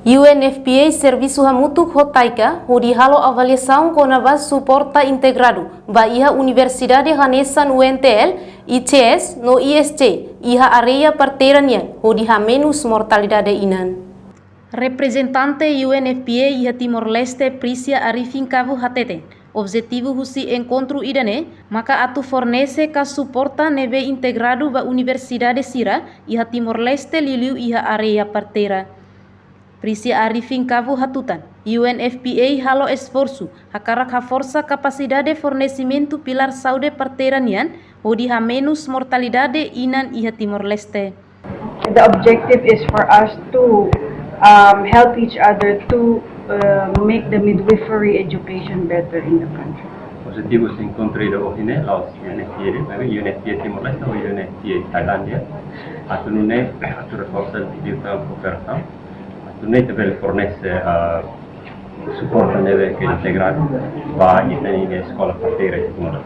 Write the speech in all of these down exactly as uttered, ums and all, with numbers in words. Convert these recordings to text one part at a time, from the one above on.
U N F P A servisu hamutuk ho TAICA hodi halo avaliasaun kona-ba suporta integradu ba iha universidade hanesan U N T L, I C S no I S C iha área parteira nian hodi hamenus mortalidade inan. Reprezentante U N F P A iha Timor-Leste, Prisia Arifin Cavu hateten, objetivu husi enkontru ida-ne'e maka atu fornese ka suporta ne'ebé integradu ba universidade sira iha Timor-Leste liuliu iha área parteira. Prisia Arifin Cavu hatutan, U N F P A halo esforsu hakarak haforsa kapasidade fornesimentu pilár saúde parteira nian hodi hamenus mortalidade inan iha Timor-Leste. The objective is for us to, um, help each other to, uh, make the midwifery education better in the country. Objetivu husi enkontru ida ohin ne'e, la'ós U N F P A de'it, maibé U N F P A Timor-Leste ho U N F P A Tailándia. Atu nune'e, atu reforsa liután kooperasaun. Atu nune'e ita bele fornese, ah, suporta ne'ebé ke integradu ba ita-nia eskola parteira iha Timor.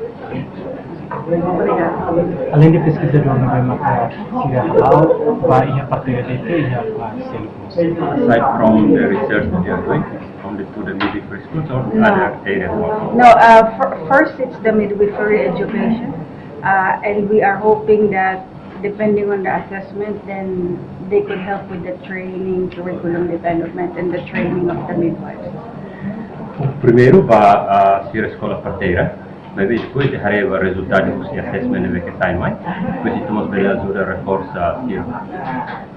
Aleinde peskizadór ne'ebé maka sira hala'o ba iha parteira de'it, iha ba seluk mós? Aside from the research that you are doing, only to the midwifery schools or other areas also? No, uh, fir-, first it's the midwifery education, uh, and we are hoping that depending on the assessment, then they could help with the training, curriculum development, and the training of the midwives. Primeiru ba, ah, sira eskola parteira, maibé depois de haree ba rezultadu husi assessment ne'ebé ke sai mai, depois ita mós bele ajuda reforsa sira,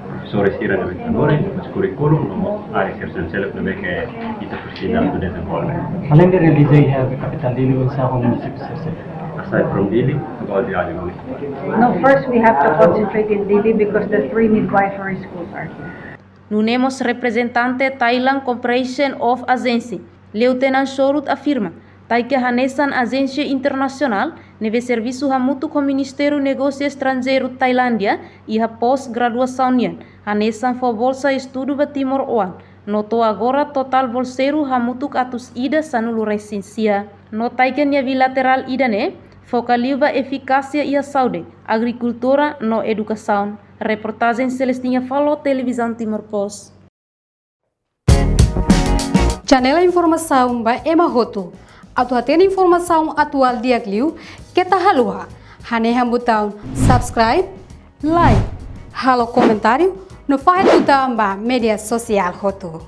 profesores sira ne'ebé ke hanorin, depois kurríkulu, no mós área sira seluk ne'ebé ke ita presiza atu dezenvolve. Aleinde realiza iha kapitál Dili, oinsá ho munisípiu sira seluk? Aside from Dili, how about the other municipalities? No, first we have to concentrate in Dili because the three midwifery schools are here. Nune'e mós reprezentante Thailand Cooperation of Agency, Lieutenant Shorut afirma, TAICA hanesan ajénsia internasionál ne'ebé servisu hamutuk ho Ministériu Negósiu Estranjeiru Tailándia iha pós-graduasaun nian, hanesan fó bolsa estudu ba timoroan, no to'o agora totál bolseiru hamutuk atus ida sanulu resin sia. No TAICA nia bilaterál ida-ne'e foka liu ba efikásia iha saúde, agrikultura no edukasaun. Reportajen Celestina Falo, Televizaun Timor Post. Channel informasaun ba ema hotu. Atu hatene informasaun atuál di'ak liu, keta haluha hanehan butaun subscribe, like, halo komentáriu, no fahe tutan ba média sosiál hotu.